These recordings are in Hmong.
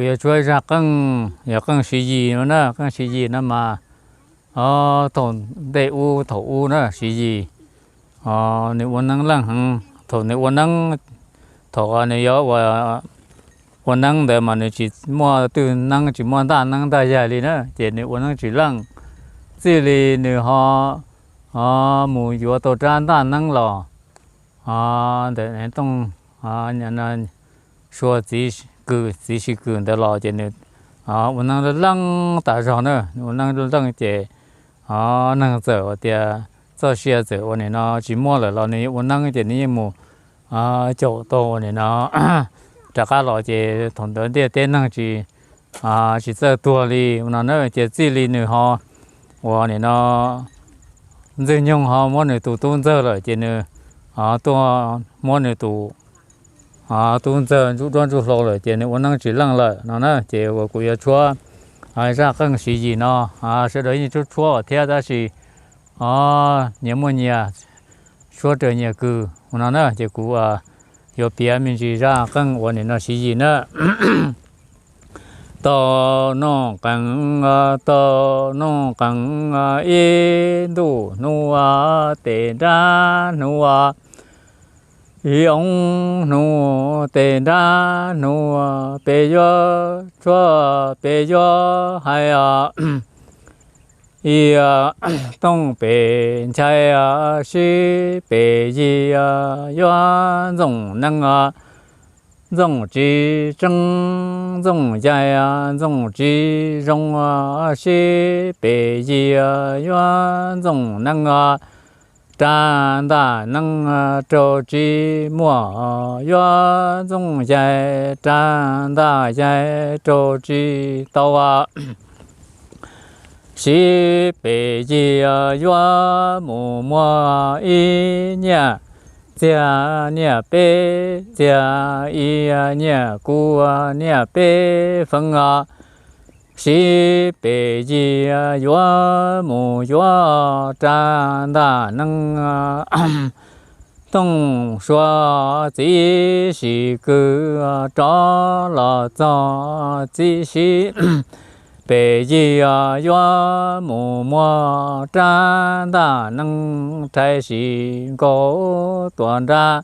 Yuav tshuab zaj qeej, yog qeej Siv Yis no na, qeej Siv Yis no mas thaum ntej ub thaum ub na Siv Yis nws ua neeb leej heev. Thaum nws ua neeb, thaum nws yuav ua neeb ntawd mas nws tsis muaj twj neeb, tsis muaj ntaj neeb ntaj yaig li na, ces nws ua neeb tsis leej. Txij li nws ho mus yuav tau rab ntaj neeb los ntawm Tooj Sua txiv, txiv Sib Kws ntawd los ces nws ua neeb leej tas zog na, ua neeb leej ces neeg txawm tias txoj sia txawm ua nim no tsis muaj lawm los nws ua neeb ces nws yeej mus caum tau ua nim no rov qab los ces thaum ntawd ntiaj teb neeg tsis, tsis txawj tuag li no na, ces txij li nws ho ua nim no Ntxwg Nyoog ho muab nws tus tub ntxawg lawm ces nws tuaj muab nws tus tub ntxawg ntsuj duab ntsuj hlauv lawm ces nws ua neeb tsis leej lawm no na. Ces uas kuv yuav tshuab zaj qeej Siv Yis no, sawv daws yeej tshuab tshuab thiab tab sis nyias muaj nyias tshuab raws nyias kws no na, ces kuv yuav piav me ntsis zaj qeej uas nim no Siv Yis na. Tau noj qees, tau noj qees ib ntuj hnub, tes nrab hnub, ib ob hnub tes nrab hnub, peb yuav tshuab peb yuav hais, ib Tooj pem Nchai, sib pem Yig, yuav Ntxoov Neeb, Ntxoov Tsis Tseeb, Ntxoov Yaig, Ntxoov Tsis Zoo, sib pem Yig, yuav Ntxoov Neeb, rab ntaj neeb raug tsis muaj, yuav Ntxoov Yaig, rab ntaj yaig raug tsis tau. Sib pem Yig yuav mus muag ib nyiaj txiag, nyiaj peb txiag ib nyiaj kub, nyiaj peb feeb. Sib pem Yig yuav mus yuav rab ntaj neeb, Tooj Sua txiv Sib Kws rov los txog. Txiv Sib pem Yig yuav mus muag rab ntaj neeb, rhais sim nkaus tuam nrab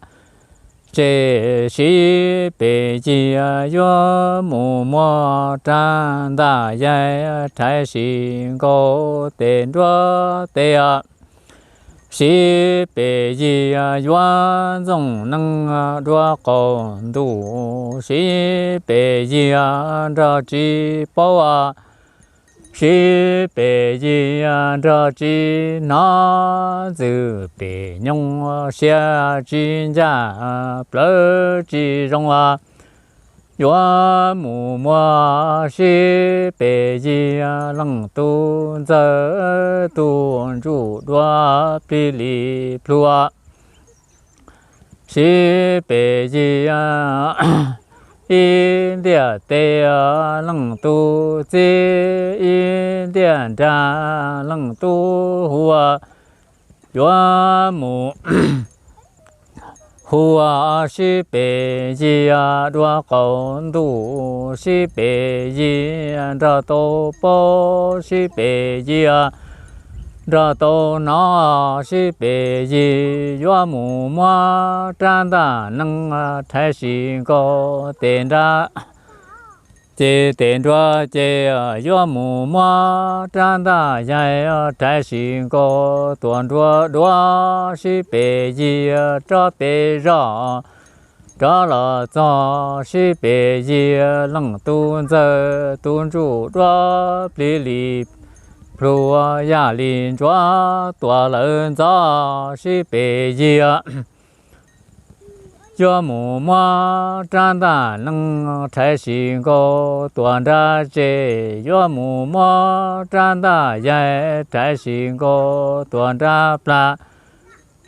tsev. Sib pem Yig yuav mus muag rab ntaj yaig, rhais sim nkaus tes nruab tes. Sib pem Yig yuav Ntxoov Neeb dua qaum ntuj, sib pem Yig nrog tsis paub, sib pem Yig nrog tsis hnov, ntxwj pem nyoog siab tsis ncaj, plawv tsis zoo. Yuav mus muag sib pem Yig, leej tub ntxawg tus ntsuj duav plig li plhu. Sib pem Yig ib ntiaj teb, leej tub txib ib ntiaj nrag, leej tub hu, yuav mus hu sib pem Yig dua qaum ntuj, sib pem Yig nrog tau paub, sib pem Yig nrog tau hnov, sib pem Yig yuav mus muab rab ntaj neeb rhais sim nkaus tes nrab. Ces tes nruab ces yuav mus muab rab ntaj yaig rhais sim nkaus tuam nruab duav, sib pem Yig rov pem zos rov los txog, sib pem Yig leej tub ntxawg tus ntsuj duav plig li plhu, yam li ntsuav tuam lawv ntxov, sib pem Yig yuav mus muab rab ntaj neeb rhais sim nkaus tuam nrab tsev, yuav mus muab rab ntaj yaig rhais sim nkaus tuam nrab plag.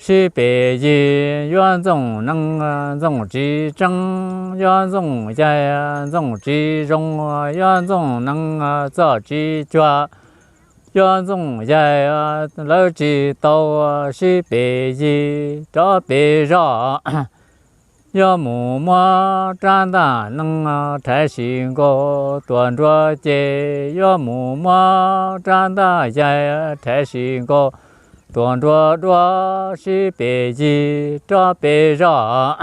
Sib pem Yig yuav Ntxoov Neeb, Ntxoov Tsis Tseeb, yuav Ntxoov Yaig, Ntxoov Tsis Zoo, yuav Ntxoov Neeb txoj tsis cuag, yuav Ntxoov Yaig lawv tsis tau, sib pem Yig rov pem zos yuav mus muab rab ntaj nees rhaiv sis nkaug tuaj nruab ceg, yuav mus muab rab ntaj yaig rhaiv sis nkaug tuaj nruab duab sib pes yig rov pes zog,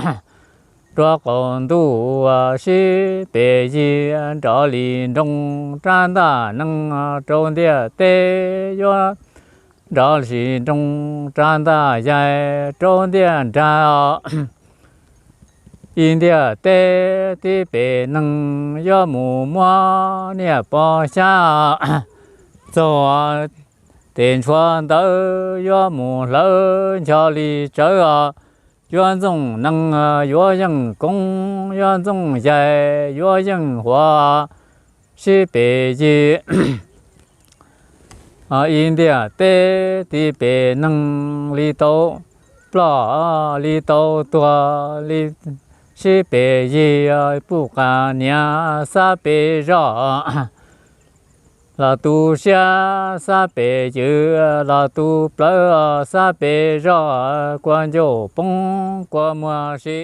rov qaum ntuj sib pes yig nrov li nroo, rab ntaj nees rau ntiaj teb yuav nrov li nroo, rab ntaj yaig rau ntiaj nrag. Ib ntiaj teb tib pes nees yuav mus muab niaj pov xyab, txog tes ntshuav ntawd yuav mus hlawv ncho li tsawv os. Yuav ntxooj nees yuav yeej koob, yuav ntxooj yaig yuav yeej huav sib pes yig. Ib ntiaj teb tib pes nees li tau ploj li tau tuag li, sib pes yig puj qas niam xab pes zog, los tu siab xab pes cwm, los tu plawv xab pes zog, kua ncauj poob kua muag si.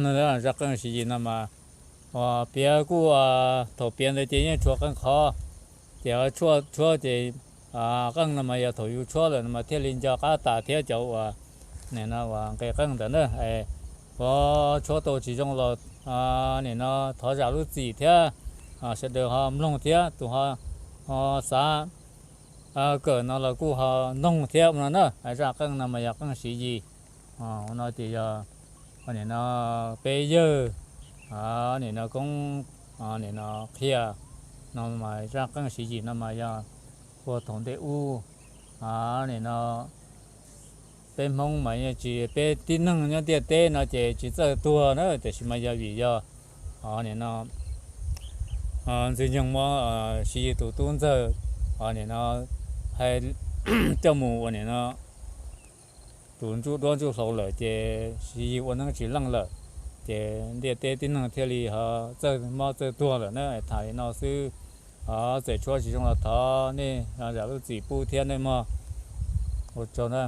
No, zaj qeej Siv Yis no mas, uas piav kuj, thaum piav ntawd ces yeej tshuav qeej qhov, ces tshuab, tshuab ces, qeej no mas yog thaum yus tshuab lawm no mas thiaj li nco qab tas thiab cov uas, nim no uas nqe qeej ntawd na. Uas tshuab tau tsis zoo los, nim no thov zam lub txim thiab, sawv daws ho mloog thiab tus ho, ho xav kawm no los kuj ho noog thiab ua no na. Zaj qeej no mas yog qeej Siv Yis. Ua no ces yog, nim no peb yawg, nim no koob, nim no qhia no mas zaj qeej Siv Yis no mas yog ua thaum ntej ub, nim no peb Hmoob mas yeej tsis, peb tib neeg nyob ntiaj teb no ces tsis txawj tuag na, tiam sis mas yog vim yog, nim no Ntxwg Nyoog muab Siv Yis tus tub ntxawg, nim no hais coj mus ua nim no tus ntsuj duab ntsuj hlauv lawm ces Siv Yis ua neeb tsis leej lawm, ces ntiaj teb tib neeg thiaj li ho txawj mob txawj tuag lawm na. Tham li no xwb, txawm tshuab tsis zoo los thov nej zam lub txim pub thiab nej mog. Ua tsaug na.